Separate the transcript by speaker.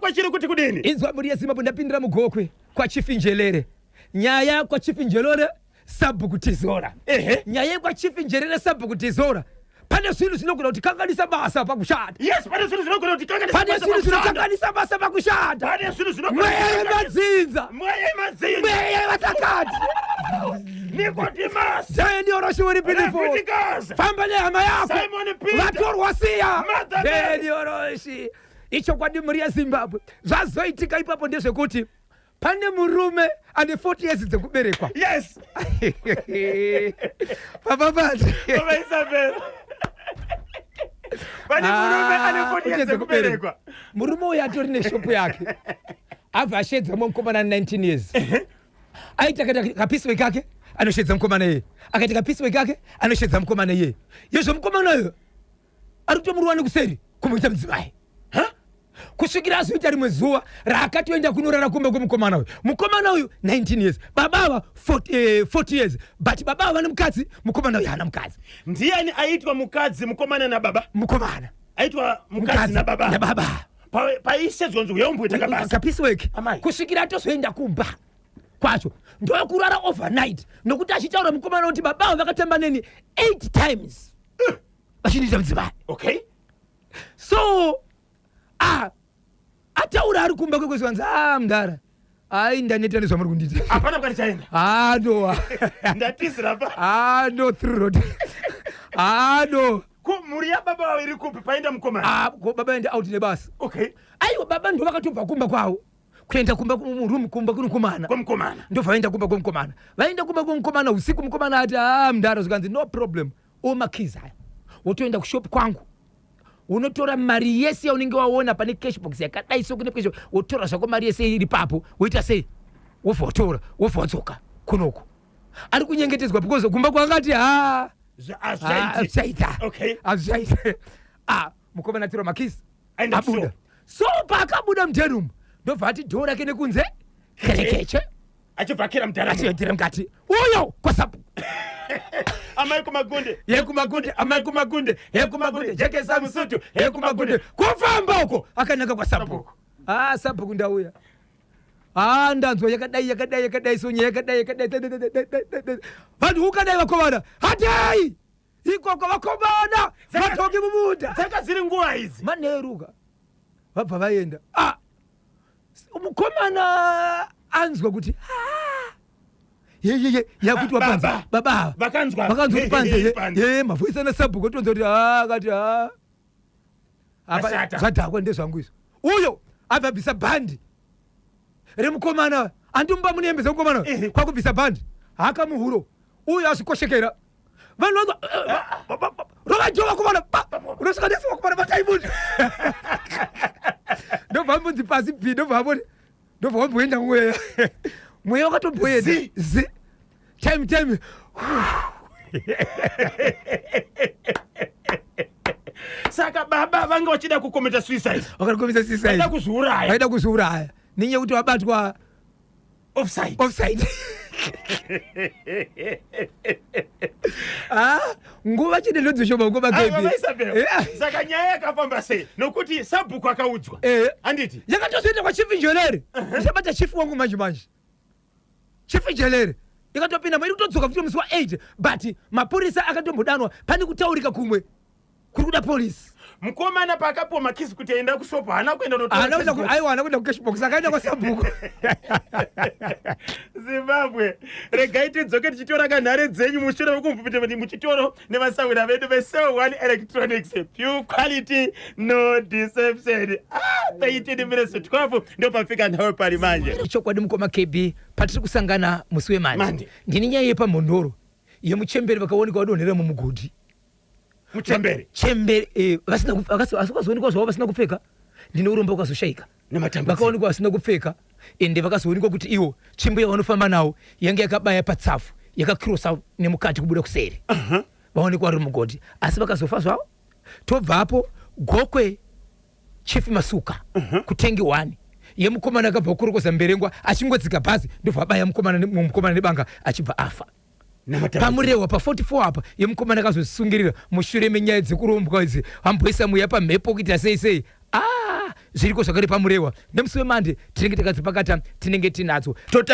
Speaker 1: Gokwe chiri kuti kudini?
Speaker 2: Inzwa mhuri yeZimbabwe, ndapindira muGokwe kwaChief Njelere. Nyaya kwaChief Njelere sabhuku Tizora.
Speaker 1: Ehe.
Speaker 2: Nyaya yekwaChief Njelere sabhuku Tizora. Pane zvinhu zvinogona kutikanganisa basa pakushanda.
Speaker 1: Yes, pane zvinhu zvinogona kutikanganisa
Speaker 2: Pane
Speaker 1: basa
Speaker 2: zvinhu
Speaker 1: pakushanda.
Speaker 2: zvinokanganisa basa pakushanda.
Speaker 1: Pane zvinhu zvinogona
Speaker 2: Mweya
Speaker 1: kutikanganisa-
Speaker 2: yemadzinza.
Speaker 1: Mweya yemadzinza.
Speaker 2: Mweya yevatakati.
Speaker 1: Nicodemus.
Speaker 2: Daniel Roshi beautiful.
Speaker 1: Leviticus.
Speaker 2: Famba nehama yako.
Speaker 1: Simon Peter.
Speaker 2: Vatorwa siya.
Speaker 1: Mother Mary.
Speaker 2: Daniel Roshi. Ichokwadi mhuri yeZimbabwe. Zvazoitika ipapo ndezvekuti pane murume ane 40 years dzekuberekwa.
Speaker 1: Yes.
Speaker 2: Papa Pati.
Speaker 1: Baba Isabel. Pane murume ane 40 years dzekuberekwa.
Speaker 2: Murume uyu atori neshopu yake. Abva ashedza mumwe mukomana ane 19 years. Aita akaita kapiswe kake anoshedza mukomana iye. Akaita kapiswe kake anoshedza mukomana iye. Yezvo mukomana uyu ari kutomuruwa nekuseri kumuita mudzimai. Kusvikira azoita rimwe zuva raakatoenda kunorara kumba kwemukomana uyu. Mukomana uyu 19 years, baba ava 40 years, but baba ava vane mukadzi, mukomana uyu haana mukadzi.
Speaker 1: Ndiani aitwa mukadzi, mukomana nababa?
Speaker 2: Mukomana.
Speaker 1: Aitwa mukadzi nababa.
Speaker 2: Nababa.
Speaker 1: Paisedzwa nzvimbo yaumboita kabasa.
Speaker 2: Kapiece work.
Speaker 1: Amai.
Speaker 2: Kusvikira atozoenda kumba kwacho ndokurara overnight, nokuti achitaura mukomana kuti baba ava vakatamba neni 8 times vachindiita mudzimai.
Speaker 1: Okay.
Speaker 2: So ataura ari kumba kwekwezivanzi, mudhara, ai ndaneta nezvamuri kundiita.
Speaker 1: Hapana kwati chaenda.
Speaker 2: No.
Speaker 1: Ndatizira pa.
Speaker 2: No, through road. No.
Speaker 1: Ko mhuri yababa vavo iri kupi paenda mukomana?
Speaker 2: Ko baba enda out nebasa.
Speaker 1: Okay.
Speaker 2: Aiwa, baba ndo vakatobva kumba kwavo kuenda kumba muroom, kumba kunokomana.
Speaker 1: Kwemukomana.
Speaker 2: Ndobva vaenda kumba kwemukomana. Vaenda kumba kwemukomana usiku, mukomana ati, mudhara, zvikanzi no problem, omakeys aya, wotoenda kushop kwangu, unotora mari yese yaunenge waona pane cash box yakadai, so kune cash, wotora zvako mari yese iri papo, woita sei, wobva watora, wobva wadzoka kunoko. Ari kunyengetedzwa because kumba kwakati ha
Speaker 1: Hazvichaiti.
Speaker 2: Hazvichaita.
Speaker 1: Okay.
Speaker 2: Hazvichaita. Mukomana atora makeys,
Speaker 1: Aenda
Speaker 2: abuda.
Speaker 1: kushop.
Speaker 2: So paakabuda mudherumu, ndobva ati dhoo rake nekunze kerekeche.
Speaker 1: Achibvakira mudhara.
Speaker 2: Achiendera mukati uyo kwasapu.
Speaker 1: Amai kumagunde.
Speaker 2: Yekumagunde, amai kumagunde, yekumagunde, jekesa musutu yekumagunde, kufamba uko akananga kwasabhuku. Sabhuku, ndauya. Ndanzwa yakadai, yakadai, yakadai, so nyaya yakadai, yakadai, dai, dai, dai, dai, dai, dai. Vanhu ukadai, vakomana, hatei ikoko, vakomana, vatongi mumunda.
Speaker 1: Dzaka dziri nguva idzi.
Speaker 2: Maneruka vabva vaenda. Mukomana anzwa kuti, "Ah, ye yakuitwa panze."
Speaker 1: Baba.
Speaker 2: Baba ava
Speaker 1: Vakanzwa.
Speaker 2: vakanzwa kuti panze.
Speaker 1: Ye, panze.
Speaker 2: Ye mavoisi ana sabhuku otonza kuti, akati, apa
Speaker 1: Ashata.
Speaker 2: zvadhakwa ndezvangu izvo. Uyo abva abvisa bhandi remukomana, andimuba mune hembe dzemukomana, kwakubvisa bhandi hakamuhuro. Uyo azvikoshekera, vanhu vanzwa rovajo, vakomana, unosvika nesi, vakomana, batai munhu. Ndobva mbunzi pasi bvi, ndobva vamoni, ndobva wamboenda mweya, mweya wakatomboenda zi time time.
Speaker 1: Saka baba vanga vachida kukomita suicide.
Speaker 2: Vakakomisa suicide.
Speaker 1: Vaida kuzviuraya.
Speaker 2: Vaida kuzviuraya nenyaya yekuti vabatwa
Speaker 1: offside.
Speaker 2: Offside. Nguva chine ndodzishoma ngoma.
Speaker 1: Aiwa,
Speaker 2: Kebi.
Speaker 1: vaIsabel. Saka nyaya yakafamba sei, nokuti sabhuku akaudzwa? Handiti?
Speaker 2: Yakatozoita kwachief Njelere. Ndichabata chief wangu manje manje. Chief Njelere ikatopinda, iri kutodzoka futi musi wa8, but mapurisa akatombodanwa. Pane kutaurika kumwe kuri kuda polisi.
Speaker 1: Mukomana paakapiwa makeys kuti aenda kushopo, haana kuenda unotora
Speaker 2: Haana kuenda
Speaker 1: cashbox.
Speaker 2: Aiwa, haana kuenda kucashbox, akaenda kwasabhuku.
Speaker 1: Zimbabwe, regai tidzoke tichitora kanhare dzenyu mushure mekumbupita muchitoro nevasawira vedu veCell One Electronics, pure quality, no deception. 13 minutes to 12 ndopafika nhau pari manje.
Speaker 2: Chokwadi mukoma KB, patiri kusangana musi wemande,
Speaker 1: Mande.
Speaker 2: ndini nyaya yepamhondoro yemuchemberi vakaonekwa vadonhera mumugodhi.
Speaker 1: Muchembere?
Speaker 2: Chembere, vasina asi vakazoonekwa zvavo vasina kupfeka. Ndine urombo, vakazoshayika.
Speaker 1: Nematambudziko.
Speaker 2: Vakaonekwa vasina kupfeka, ende vakazoonekwa kuti iwo tsvimbo yavanofamba nawo yange yakabaya patsafu, yakakirosa nemukati kubuda kuseri. Vaonekwa vari mugodhi, asi vakazofa zvavo. Tobvapo Gokwe, Chief Masuka, kutengi 1 yemukomana akabva kukurokoza mberengwa, achingodzika bhazi ndobva abaya mukomana nebanga, achibva afa.
Speaker 1: Nematambudziko.
Speaker 2: Pamurehwa pa44 apa yemukomana akazosungirira mushure menyaya dzekurombwa idzi, amboisa mweya pamhepo kuita sei sei. Zviriko zvakare paMurewa. Nemusi weMande tinenge takadzipakata, tinenge tinadzo.
Speaker 1: Tota.